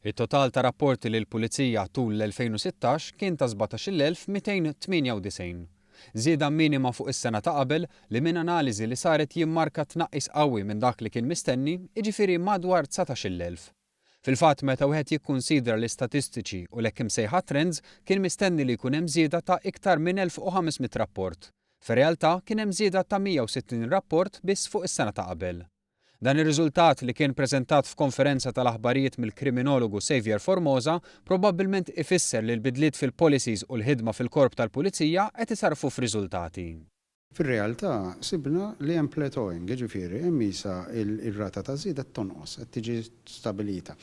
It-total ta' rapporti lill-Pulizija tul l-2016 kien ta' 17,298. Żieda minima fuq is-sena ta' qabel li minn analiżi li saret jimmarka tnaqqis qawwi minn dak li kien mistenni, jiġifieri madwar 19,000. Fil-fatt meta wieħed jikkunsidra l-istatistiċi u l-hekk imsejħa trends kien mistenni li jkun hemm żieda ta' iktar minn 1,500 rapport. Fir-realtà kien hemm żieda ta' 160 rapport biss fuq is-sena ta' qabel. Dan ir-riżultat li kien preżentat f'konferenza tal-aħbarijiet mill-kriminologu Saviour Formosa probabbilment ifisser li l-bidliet fil-policies u l-ħidma fil-Korp tal-Pulizija qed isarrfu f'riżultati. Fir-realtà sibna li hemm plateauing, jiġifieri hemm qisha r-rata ta' żieda qed tonqos, qed tiġi stabilita.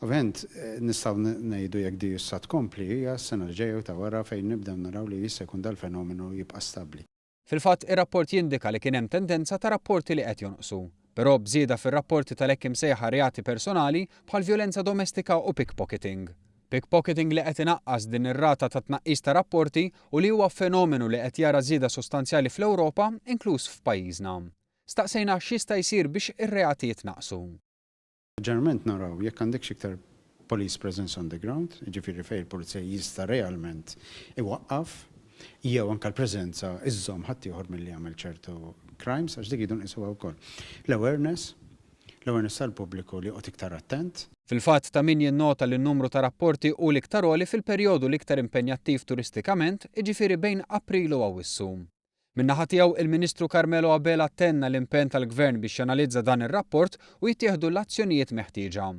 Ovvjament nistgħu ngħidu jekk di issa tkompli hija s-sena li ġejja jew ta' wara fejn nibdew naraw li jista' jkun dal-fenomenu jibqa' stabbli. Fil-fatt, ir-rapport jindika li kien hemm tendenza ta' rapporti li qed jonqsu, però b'żieda fir-rapporti tal-hekk imsejħa reati personali bħal vjolenza domestika u pickpocketing. Pickpocketing li qed inaqqas din ir-rata ta' tnaqqis ta' rapporti u li huwa fenomenu li qed jara żieda sostanzjali fl-Ewropa, inkluż f'pajjiżna. Staqsejna x'jista' jsir biex ir-reati jitnaqqsu. Ġeneralment naraw jekk għandekx iktar police presence on the ground, jiġifieri fejn il-pulizija jista' realment iwaqqaf, jew anke l-preżenza iżżomm ħaddieħor milli jagħmel ċertu crimes, għax dik irridu nqisuha wkoll. L-awareness, l-awareness tal-pubbliku li joqgħod iktar attent. Fil-fatt ta' min jinnota li n-numru ta' rapporti hu l-iktar għoli fil-perjodu l-iktar impenjattiv turistikament, jiġifieri bejn April u Awwissu. Min-naħa tiegħu, il-Ministru Carmelo Abela tenna l-impenn tal-Gvern biex janalizza dan ir-rapport u jittieħdu l-azzjonijiet meħtieġa.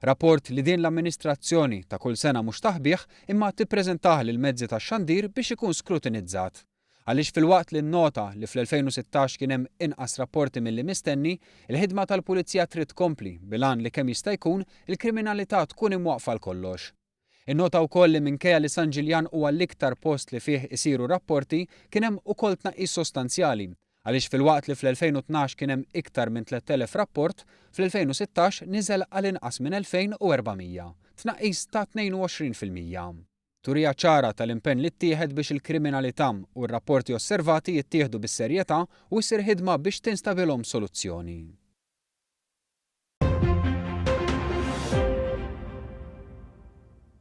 Rapport li din l-amministrazzjoni, ta' kull sena mhux taħbih, imma tippreżentah lill-mezzi tax-xandir biex ikun skrutinizzat. Għaliex filwaqt li nnota li fl-2016 kien hemm inqas rapporti milli mistenni, il-ħidma tal-Pulizija trid tkompli bil-għan li kemm jista' jkun il-kriminalità tkun imwaqqfa għal kollox. Innota wkoll li minkejja li San Ġiljan huwa l-iktar post li fih isiru rapporti, kien hemm ukoll tnaqqis sostanzjali, għaliex filwaqt li fl-2012 kien hemm iktar minn 3,000 rapport, fl-2016 niżel għal inqas minn 2,400, tnaqqis ta' 22%. Turija ċara tal-impenn li ttieħed biex il-kriminalità u r-rapporti osservati jittieħdu bis-serjetà u issir ħidma biex tinstabilhom soluzzjoni.